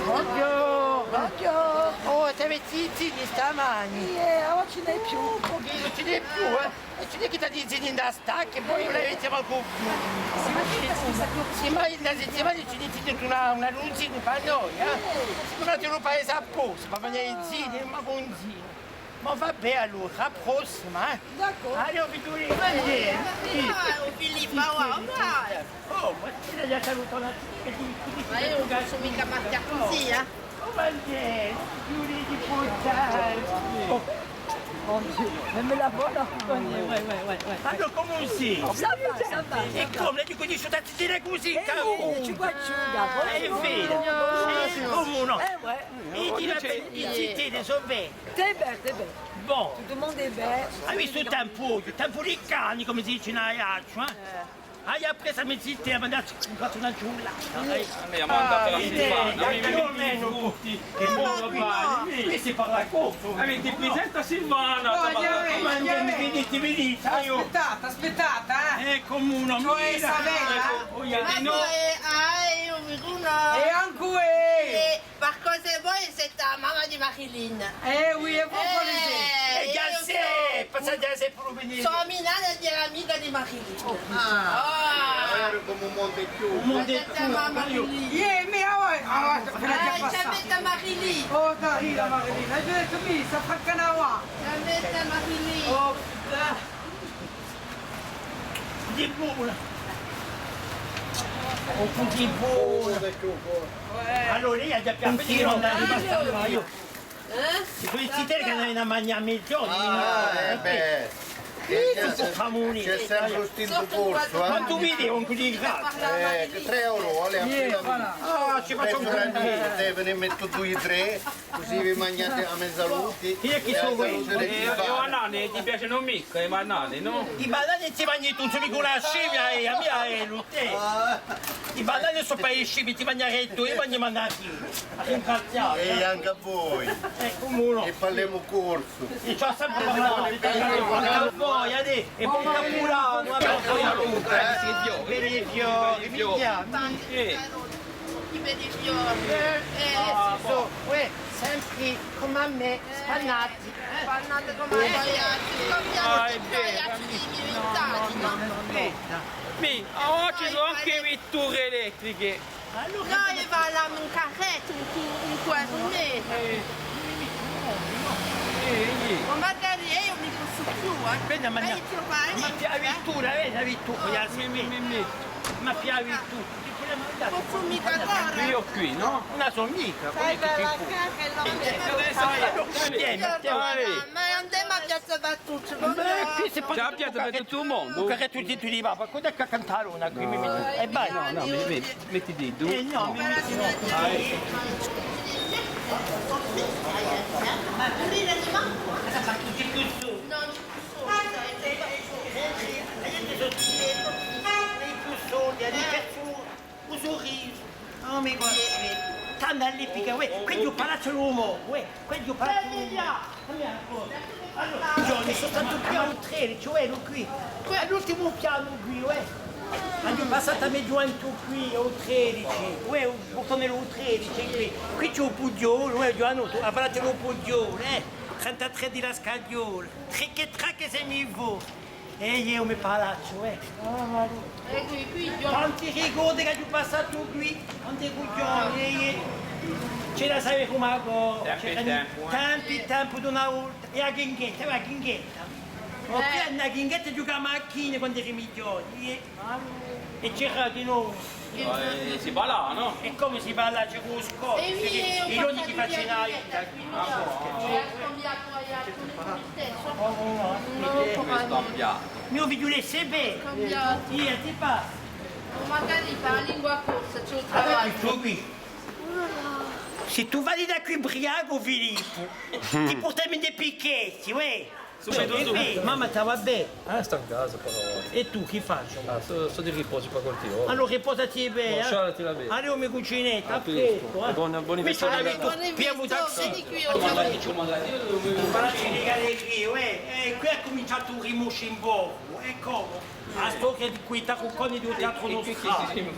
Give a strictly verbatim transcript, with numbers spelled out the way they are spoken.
Bonghjornu. Bonghjornu. Oh, t'avete i zini stamani? Iè, avà ùn ci n'hè più. Oh, pocu, ùn ci n'hè più, eh. È ci n'hè chì t'hà i zini in a stacca, è po ùn l'avete mancu più. Sì, ma in a settimana ci n'hè una, una duzina pà noi, eh. Simu nati in un paese apposta, pà magnà i zini, ma cù un zinu. Ma va bè allora, à a prossima, eh. D'accordu. Allez, o figlioli, va bè. Ah, o Filippu, va, va. Oh, ma ti la salutona, ti, ti, ti. Ma eiu ùn possu micca parlà cusì, eh. Oh, ma chì, figlioli di puttana. Oh. Mon Dieu, même la voix là. Ouais, ouais, ouais, ouais, ouais. Allora, cumu sì? Ça va, ça va, ça va. È cumu, l'hai cunnisciuta a zitella cusì, eh, cavò? Eh, ci guarda, ci guarda. Eh, hè vera. Eh, cumu nò? Eh, ouais. È ti la, i zitelli sò bè? T'hè bè, t'hè bè. Bon. Tuttu u mondu hè bè. Hai vistu u tempu oghje? Tempu di cani, cum'è si dice in Aiacciu, eh? Eh. Hai appressu à a me zitella, m'hà dato una giullata, eh. Ah, mia, manda per la Silvana, mi, mi, mi, mi, mi, mi, mi, mi, si parla corsu. Eh, ti presenta Silvana, ma, ma, ma, venite, venite, aiò. Aspettate, aspettate, eh. Eh, cumu nò, mira. Isabella. Eh, oh, oh, ma di nò. Poi, eh, ah, eiu mi cunnoscu. È ancu eiu. Eh, Parchì voi site a mamma di Marilyn. Eh, oui, è voi quale site? Eh, eiu sò, passa ghjà sè puru vene. Sò a minnanna di l'amica di Marilyn. Ah. Ah. Allora, cum'è un mondu chjusu. Un mondu chjusu. Mamma Marilyn. Iè, mì, avà, avà, ci avete a Marilyn. Oh, dai, a Marilyn. Hai dettu, mì, sta franca una va. Ci avete a Marilyn. Oh, dai. Cusì bona. Oh, cusì bona. Allora, eiu aghju appena finito di andà in pasta, ma eiu. Eh? Questi zitelli chì andavanu à magnà à meziornu. Ah, eh, bè. Ci hè sempre u stintu corsu, eh. Quantu vi devu, cusì gratis? Eh, trè euro, allez, appena. Ah, ci facciu un piacè. Ve ne mettu dui, trè. Cusì vi magnate a me salute. Eiu chì sò quì? Eh, e banane ti piacenu micca, e banane, nò? I banani ti manghji tù, ùn sò micca una scimmia, eh, a mia hè l'utè. I banani sò pà i scimi, ti manghjarai tù, eiu mangju i banani. À ringrazià, eh. È ancu à voi. Eh, cumu nò. È parlemu corsu. È ci hè sempre da parlà. Ancu à voi, adè. È bon capudannu, eh. Per i fiori, mi piace. Eh. I belli fiori. Eh, eh, ah, sò, uè, sempre cum'è à mè, eh, spannati, eh. Spannati cum'è i pagliacci. Ah, hè vera. I pagliacci diventati, nò? Mì, avà ci sò ancu e vitture elettriche. Allora, noi avemu un carrettu, un cu-, un cuerno. Eh, eh, eh. Ma magari eiu ùn ne possu più, eh. Vedi, ma, ma a vittura, vedi, a vittura, quella, mì, mì, mì, mì. Ma più a vittura. Possu micca corre. Eiu quì, nò? Ùn la sò micca, sai, quella chì pò. Allora, andemu à Piazza Battuccia, va bè. Bè, quì si pò. Ci hè a piazza per tuttu u mondu. Quì hè tuttu di papà, quella hè a cantarona, quì mi mettu. È vai. Nò, nò, mi, mi, metti dentru. Eh, nò, mi mettu. Ma tu ridi di mamma? Nò, ùn ci sò. Senti, a ghjente sò dietru, i più sordi, a dicezione, u surrisu. Oh, mi guarda. Tandu à l'epica, uè, quessu hè u palazzu di u moru, uè, quessu hè u palazzu di u moru. Allora, eiu sò statu quì à u tredeci, uè, quì. À l'ultimu pianu quì, uè. Aghju passatu a me ghjuventù quì, à u tredeci, uè, u purtone di u tredeci, quì. Quì ci hè u pughjolu, uè, ghjuvanottu, u palazzu di u pughjolu, eh. Trentatrè di la Scagliola. Tric è trac semu fora. È eiu u me palazzu, eh. Quanti ricordi ch'aghju passatu quì, quanti cughjoni, eh, eh. Ci la sapi cum'è a cosa, tempi, tempi, tempi d'una volta. È a ghinghetta, a ghinghetta. Ma quì a ghinghetta ghjucavamu à a china quandu eramu ghjovani, eh. È c'era di novu. Eh, si ballava, nò? È cumu si balla, c'era u scopu, i donni chì facevanu. Mio figliu hè sempre. Cambiatu. Iè, ti parlu. O magari pà a lingua corsa ci hè u travagliu. Allora, eccu quì. S'è tù vai da quì briacu, Filippu, ti purtemu in i picchetti, uè. Subitu, subitu. Mamma, ti và bè? Ah, sta in casa, però. È tù, chì faci? Ah, stò, stò di riposu pà qualchì ora. Allora, riposati bè, eh? Allora, o me cucinettu, à prestu, eh? È boni, boni festi. Pigliemu u taxi. Veni quì, o Gianni. Facci rigare quì, uè. Eh, quì hà cuminciatu u rimusciu un pocu, eccu. A storia di quei tarrucconi di u Teatru Nostrale.